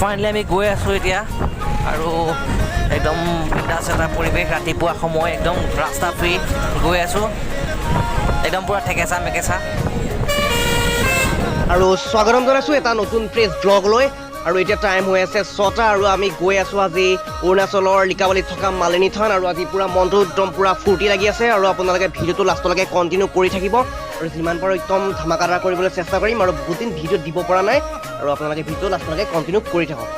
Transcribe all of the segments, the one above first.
Finally আমি গৈ আছোঁ এতিয়া আৰু একদম বিন্দাছ এটা পৰিৱেশ। ৰাতিপুৱা সময়, একদম ৰাস্তা ফ্ৰী, গৈ আছোঁ একদম পূৰা ঠেকেচা মেকেচা। আৰু স্বাগতম জনাইছোঁ এটা নতুন ফ্ৰেছ ব্লগ লৈ। আৰু এতিয়া টাইম হৈ আছে 6টা আৰু আমি গৈ আছোঁ আজি অৰুণাচলৰ লিকাবালিত থকা মালিনী থান। আৰু আজি পূৰা মনটো একদম পূৰা ফূৰ্তি লাগি আছে আৰু আপোনালোকে ভিডিঅ'টো লাষ্টলৈকে কণ্টিনিউ কৰি থাকিব আৰু যিমান পাৰোঁ একদম ধামাকাদাৰ কৰিবলৈ চেষ্টা কৰিম। আৰু বহুত দিন ভিডিঅ' দিব পৰা নাই আৰু আপোনালোকে ভিডিঅ' লাষ্টলৈকে কণ্টিনিউ কৰি থাকক।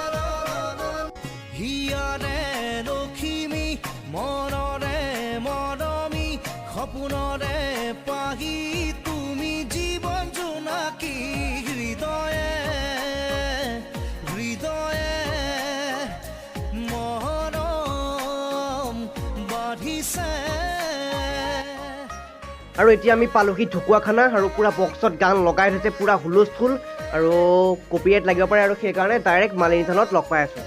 হিয়াৰে লখিমী, মনৰে মৰমী, সপোনৰে পাহি তুমি, জীৱন জোনাকী, হৃদয়ে হৃদয়ে মৰম বাঢ়িছে। আৰু এতিয়া আমি পালোহি ঢকুৱাখানা আৰু পূৰা বক্সত গান লগাই থৈছে, পূৰা হুলস্থুল আৰু কপিৰাইট লাগিব পাৰে আৰু সেইকাৰণে ডাইৰেক্ট মালিনী থানত লগ পাই আছোঁ।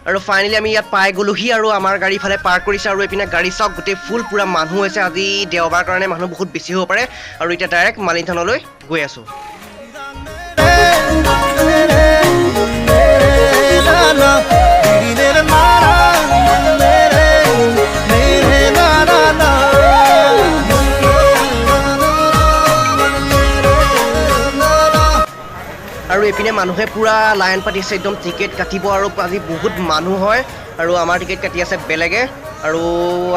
আৰু ফাইনেলি আমি ইয়াত পাই গ'লোহি আৰু আমাৰ গাড়ী ইফালে পাৰ্ক কৰিছে আৰু এইপিনে গাড়ী চাওক, গোটেই ফুল পূৰা মানুহ হৈছে। আজি দেওবাৰ কাৰণে মানুহ বহুত বেছি হ'ব পাৰে। আৰু এতিয়া ডাইৰেক্ট মালিনী থানলৈ গৈ আছোঁ। আৰু এইপিনে মানুহে পূৰা লাইন পাতিছে, একদম টিকেট কাটিব আৰু আজি বহুত মানুহ হয় আৰু আমাৰ টিকেট কাটি আছে বেলেগে। আৰু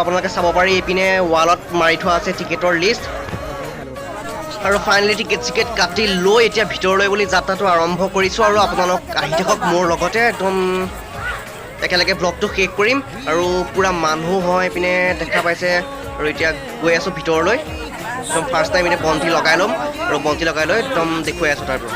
আপোনালোকে চাব পাৰি, এইপিনে ৱালত মাৰি থোৱা আছে টিকেটৰ লিষ্ট। আৰু ফাইনেলি টিকেট চিকেট কাটি লৈ এতিয়া ভিতৰলৈ বুলি যাত্ৰাটো আৰম্ভ কৰিছোঁ আৰু আপোনালোক আহি থাকক মোৰ লগতে, একদম একেলগে ব্লগটো শেষ কৰিম। আৰু পূৰা মানুহ হয় এইপিনে দেখা পাইছে। আৰু এতিয়া গৈ আছোঁ ভিতৰলৈ, একদম ফাৰ্ষ্ট টাইম এতিয়া বন্তি লগাই ল'ম আৰু বন্তি লগাই লৈ একদম দেখুৱাই আছোঁ তাৰপৰা।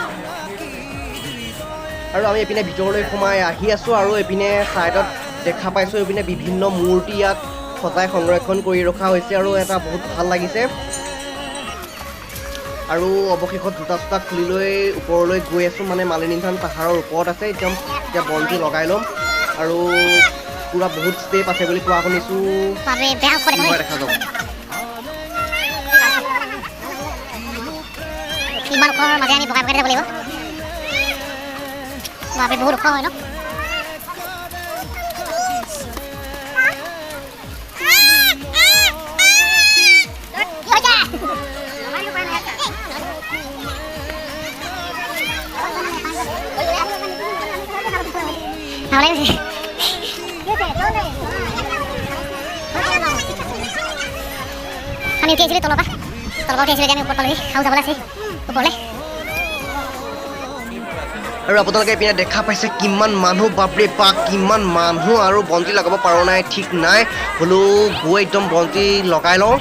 আৰু আমি এইপিনে ভিতৰলৈ সোমাই আহি আছোঁ আৰু এইপিনে ছাইডত দেখা পাইছোঁ, এইপিনে বিভিন্ন মূৰ্তি ইয়াত সজাই সংৰক্ষণ কৰি ৰখা হৈছে আৰু এটা বহুত ভাল লাগিছে। আৰু অৱশেষত জোতা চোতা খুলি লৈ ওপৰলৈ গৈ আছোঁ, মানে মালিনী থান পাহাৰৰ ওপৰত আছে একদম। এতিয়া বন্তি লগাই ল'ম আৰু পূৰা বহুত ষ্টেপ আছে বুলি কোৱা শুনিছোঁ, কি হয় দেখা যাব। ইমান ওখৰ মাজে আমি বগাই বগাই যাব লাগিব। বাপৰে, বহুত ওখ হয় ন? কি হৈছে? ভাল লাগিছে। আমি উঠি আহিছিলোঁ তলৰ পৰা, তলৰ পৰা উঠি আহিছিলোঁ, এতিয়া আমি ওপৰত পালোহি আৰু যাবলৈ আছে ওপৰলৈ। আৰু আপোনালোকে এইপিনে দেখা পাইছে কিমান মানুহ, বাপৰে বাপ কিমান মানুহ। আৰু বন্তি লগাব পাৰোঁ নাই ঠিক নাই, হ'লেও গৈ একদম বন্তি লগাই লওঁ।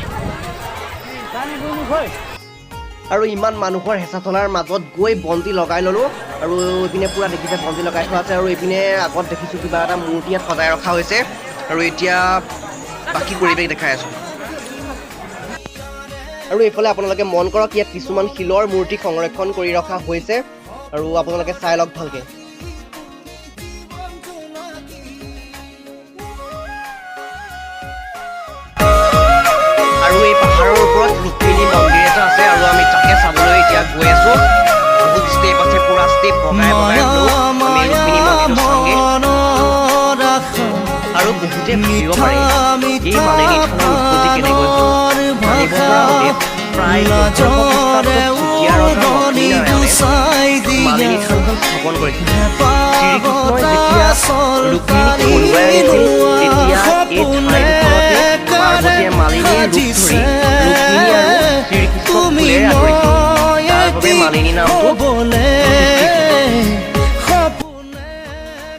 আৰু ইমান মানুহৰ হেঁচা ঠেলাৰ মাজত গৈ বন্তি লগাই ল'লোঁ। আৰু এইপিনে পূৰা দেখিছে বন্তি লগাই থোৱা আছে। আৰু এইপিনে আগত দেখিছোঁ কিবা এটা মূৰ্তি ইয়াত সজাই ৰখা হৈছে। আৰু এতিয়া বাকী পৰিৱেশ দেখাই আছোঁ। আৰু এইফালে আপোনালোকে মন কৰক, ইয়াত কিছুমান শিলৰ মূৰ্তি সংৰক্ষণ কৰি ৰখা হৈছে আৰু আপোনালোকে চাই লওক ভালকে। আৰু এই পাহাৰৰ ওপৰত ৰুক্মিণী মন্দিৰ এটা আছে আৰু আমি তাকে চাবলৈ এতিয়া গৈ আছোঁ। বহুত ষ্টেপ আছে, পূৰা ষ্টেপ বগাই বগাই হ'লেও আমি ৰুক্মিণী মন্দিৰটো চামগৈ। আৰু বহুতে ভাবিব পাৰে এই মালিনী থানৰ উৎপত্তি কেনেকৈ হ'ল। জানিব পৰা মতে প্ৰায় 1500 খ্ৰীষ্টাব্দত চুতীয়া ৰজা লক্ষ্মীনাৰায়ণে মালিনী থানখন স্থাপন কৰিছিল। শ্ৰীকৃষ্ণই যেতিয়া ৰুক্মিণীক পলুৱাই আনিছিল, তেতিয়া এই ঠাইডোখৰতে পাৰ্বতীয়ে মালিনীৰ ৰূপ ধৰি ৰুক্মিণী আৰু শ্ৰীকৃষ্ণক ফুলেৰে আদৰিছিল। তাৰ বাবে মালিনী নামটো সৃষ্টি হ'ল।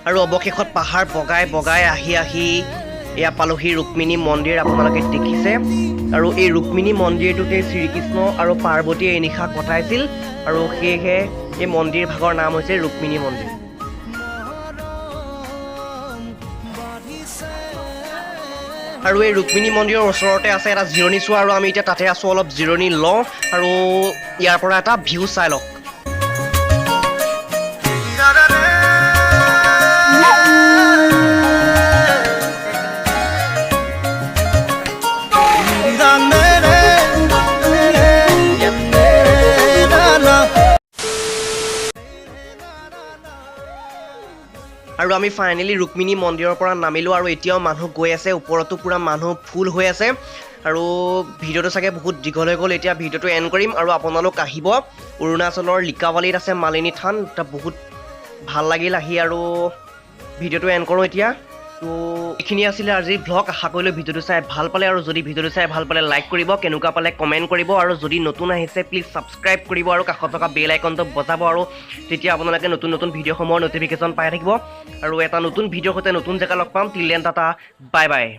আৰু অৱশেষত পাহাৰ বগাই বগাই আহি আহি এয়া পালোহি ৰুক্মিণী মন্দিৰ, আপোনালোকে দেখিছে। আৰু এই ৰুক্মিণী মন্দিৰটোতে শ্ৰীকৃষ্ণ আৰু পাৰ্বতীয়ে এই নিশা কটাইছিল আৰু সেয়েহে এই মন্দিৰ ভাগৰ নাম হৈছে ৰুক্মিণী মন্দিৰ। আৰু এই ৰুক্মিণী মন্দিৰৰ ওচৰতে আছে এটা জিৰণি চোৱা আৰু আমি এতিয়া তাতে আছোঁ, অলপ জিৰণি লওঁ আৰু ইয়াৰ পৰা এটা ভিউ চাই লওক। আৰু আমি ফাইনেলি ৰুক্মিণী মন্দিৰৰ পৰা নামিলোঁ আৰু এতিয়াও মানুহ গৈ আছে। ওপৰতো পূৰা মানুহ ফুল হৈ আছে আৰু ভিডিঅ'টো চাগে বহুত দীঘল হৈ গ'ল। এতিয়া ভিডিঅ'টো এণ্ড কৰিম আৰু আপোনালোক আহিব, অৰুণাচলৰ লিকাবালিত আছে মালিনী থান। তাত বহুত ভাল লাগিল আহি আৰু ভিডিঅ'টো এণ্ড কৰোঁ এতিয়া। তো এইখিনি আছিলে আজিৰ ভ্লগ। আশা কৰিলোঁ ভিডিঅ'টো চাই ভাল পালে আৰু যদি ভিডিঅ'টো চাই ভাল পালে লাইক কৰিব, কেনেকুৱা পালে কমেণ্ট কৰিব আৰু যদি নতুন আহিছে প্লিজ ছাবস্ক্ৰাইব কৰিব আৰু কাষত থকা বেল আইকনটো বজাব আৰু তেতিয়া আপোনালোকে নতুন নতুন ভিডিঅ'সমূহৰ ন'টিফিকেশ্যন পাই থাকিব। আৰু এটা নতুন ভিডিঅ'ৰ সৈতে নতুন জেগা লগ পাম। Till then, tata, bye bye.